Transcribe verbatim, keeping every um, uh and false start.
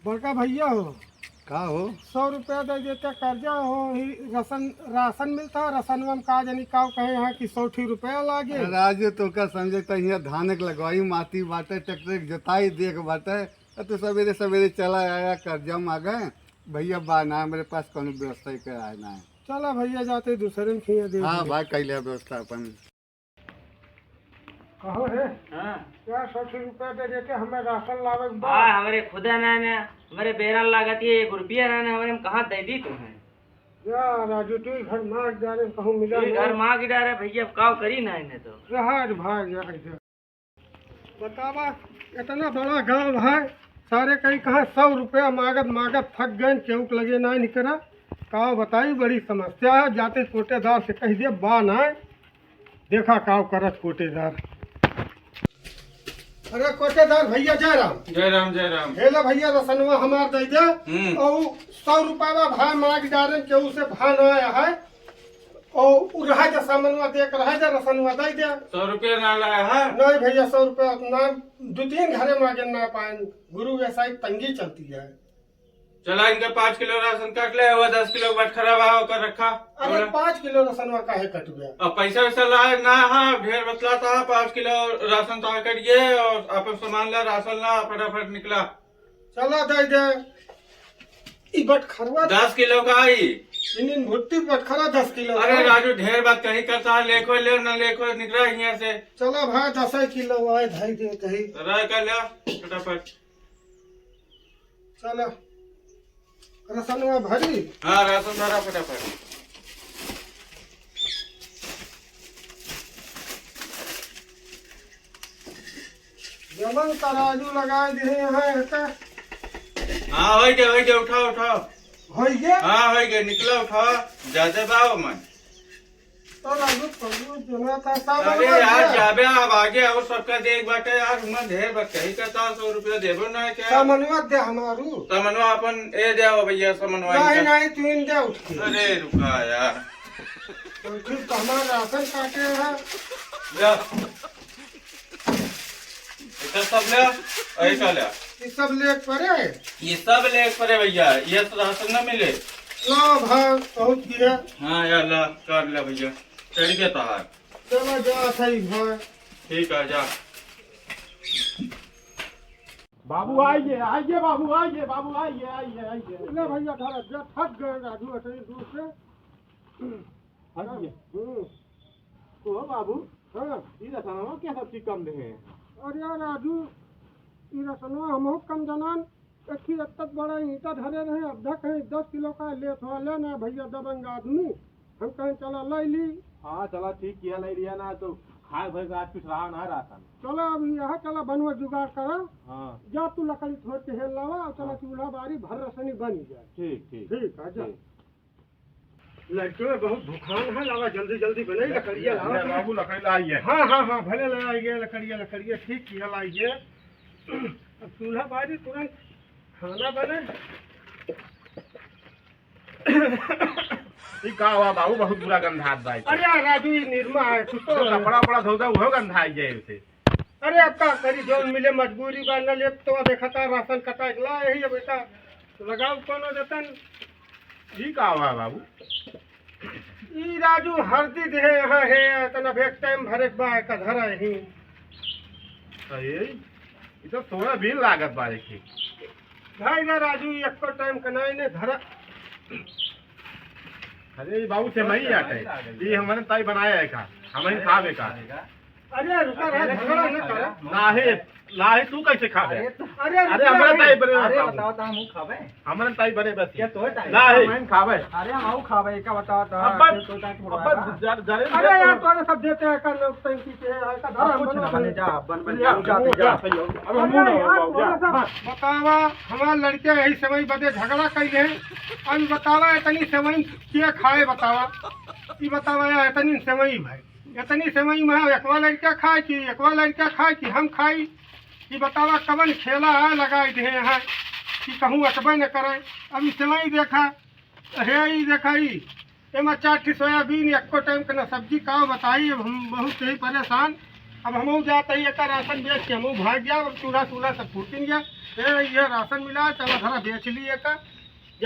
बड़का भैया हो। का हो? सौ रुपया दे देते, कर्जा हो, ही राशन, राशन मिलता है, राशनवा में का जानी का कहे यहाँ कि सौ ठी रुपया लागे। अरे राजू, तो का समझे, तो यहाँ धान के लगवाई माती बाटे, ट्रैक्टर के जोताई देख बाटे, तो तू सवेरे सवेरे चला आया कर्जा मांगे। भैया बा ना, मेरे पास कोनो व्यवस्था ही कराए ना है। चला भैया, जाते दूसरे में खिया दे हाँ दे। भाई, कैले व्यवस्था अपन। कहो रे। हाँ। यार, सौ रुपया दे देते, हमें राशन लावे के बा। हाँ, हमरे खुदा ना, ना, हमरे बेरा लागत है, एक रुपया ना, ना, हमरे हम कहाँ दे दी तुम्हें? यार, राजू, तू ही घर मार डारे, कहूँ मिला तू ही नहीं। घर मार के डारे भैया, अब काव करी ना इन्हें तो। रहा रे भाई, यार, यार। बतावा, इतना बड़ा गांव है, सारे कहीं कहाँ सौ रुपया मांगत, मांगत थक गए, केहू के लगे ना निकला। का बताई, बड़ी समस्या है, जाते कोटेदार से कह दे, बा ना। देखा काव करत कोटेदार। अरे कोटेदार भैया, जय राम। जय राम, जय राम। हे ले भैया, रसनवा हमार दे दे। हम्म। और सौ रुपया भाई मांग डारे, केहू से भाई ना आया है। और उ रहा जा सामनवा दे के रहा जा, रसनवा दे दे। सौ रुपया ना लाया है? नहीं भैया, सौ रुपया ना, दो तीन घरे मांगे ना पाए, गुरु ऐसा ही तंगी चलती है। चला, इनका पाँच किलो राशन काट ले, वो दस किलो बटखरा बा, ओकर रखा। अरे, बोला। पाँच किलो राशनवा काहे कट गया? अब पैसा वैसा लाए ना, हाँ, ढेर बतलाता है, पाँच किलो राशन तो कट गए, और अपन सामान ला, राशन ला, फटाफट निकला। चला, दे दे। ई बटखरवा दस किलो का आई। इन, इन भुट्टी बटखरा दस किलो अरे का। राजू, ढेर बात कहीं करता है, लेखो ले, ना लेखो, निकला यहाँ से। चला भाई, दस किलो आए, धाई दे कहीं। रह कर ले, फटाफट। चला, राशनवा भरी। हाँ, राशन भरा फटाफट। जमन तराजू लगाए दिहे हैं, एका। हाँ, होइ गया, होइ गया, उठाओ, उठाओ। होइ गया? हाँ, होइ गया, निकला, उठाओ। ज्यादा बाव मन। तो राजू, पगलू, जना था, सामान अरे हुआ यार, गया। जाबे आप आगे और सबका देख बाटे यार, उमन ढेर बा, कहीं का था, सौ रुपया देबो ना क्या? सामानवा दे हमारू। सामानवा अपन ए दे हो भैया, सामानवा नहीं, इनका। नहीं, तू इन दे उठ के। अरे रुका यार। तो फिर तो हमारा राशन काटे हैं। जा। इधर सब ले, ऐसा ले। ये सब लेके परे? ये सब लेके परे भैया, ये तो राशन ना मिले। ला भाई, बहुत दिया। हाँ यार, ला, काट ले भैया। चढ़ के तहार। चला जा सही भाई। ठीक है, जा। बाबू आइए, आइए बाबू, आइए बाबू, आइए, आइए, आइए। ले भैया, धरा, जा, थक गए राजू, इतनी दूर से। हट गया। हम्म। तो हो बाबू, हाँ। ई रसनवा के सब चीज कम देहे हैं? अरे यार राजू, ई रसनवा हमहू कम जनान, एक ही इतना बड़ा ईंटा धरे रहे, अब कहीं दस किलो का लेत हो, ले ना भैया, दबंग आदमी, हम कहीं चला ले ली। हाँ, चला ठीक किया, ले लिया ना, तो खाए भर आज कुछ रहा ना राशन। चला अब यहाँ चला बनवा जुगाड़ करा। हाँ। जा तू लकड़ी थोड़ के हेल लावा और चला हाँ। चूल्हा बारी भर रसनी बनी जाए। ठीक, ठीक। ठीक है, जा। ठीक। लड़के में बहुत भूखान है, लावा जल्दी जल्दी बने, लकड़िया लावा। ले बाबू, लकड़ी लाइए। हाँ, हाँ, हाँ, भले लाइए, लकड़िया, लकड़िया, ठीक किया, लाइए। अब चूल्हा बारी तुरंत खाना बने। ई का हुआ बाबू, बहुत बुरा गंधात बा। अरे राजू, ई निरमा है, तू तो तो कपड़ा उपड़ा धो दे, उहो गंधाई जाए उसे। अरे, अब का करी, जौन मिले मजबूरी बा, न लेब तो देखता राशन कटा के ला, यही अब एका लगाओ कोनो जतन। ई का हुआ बाबू? ई राजू हरदी देहे यहाँ है, तन अब एक टाइम भरे के बा, एका धरा यही। अरे, ई तो सोयाबीन लागत बा, देखी। भाई ना राजू, एको टाइम के नहीं ने धरा। अरे, ई बाबू सेवई आटे। ई हमने ताई बनाया है का? हम ही खावे का? अरे, रुका रहा, झगड़ा न करो। नाही, नाही, तू कैसे खाबे? अरे, अरे, रुका हमारे रहा। ताई बने अरे, बताओ। बताओ तो हम खाबे। हमारे ताई बने बस। क्या तोहे ताई? नाही। हम खाबे। अरे, हम खाबे, का बताओ तो? अब बस, तू तो अब बस, जर-, जरे अरे यार, तोरे सब देते हैं, कर लोग टंकी पे है, का धरा अब कुछ ना बने, जा, बन, बन, जा, जा, जा, जा। अब हम अरे ना यार, हो, तोरे जा। सब बतावा, हमार लड़के यही सेवई बदे झगड़ा कइले हैं। अब बतावा, इतनी सेवई के खाए बतावा? ई बतावा यार, इतनी सेवई भाई, इतनी सेवई में एकवा लड़का खाए कि एकवा लड़का खाए कि हम खाई? ई बतावा, कवन खेला है लगाई दे हैं कि कहूँ अटबे न करे। अब ई सेवई देखा, हे ई देखा, ई एमा चार ठी सोयाबीन, एको टाइम के ना सब्जी, का बताई, अब हम बहुत ही परेशान। अब हमहू जात ही एका राशन बेच के हमहू भाग गया। अब चूल्हा चूल्हा सब फूटिन गया। ए, ये राशन मिला, चला धरा बेच ली एका।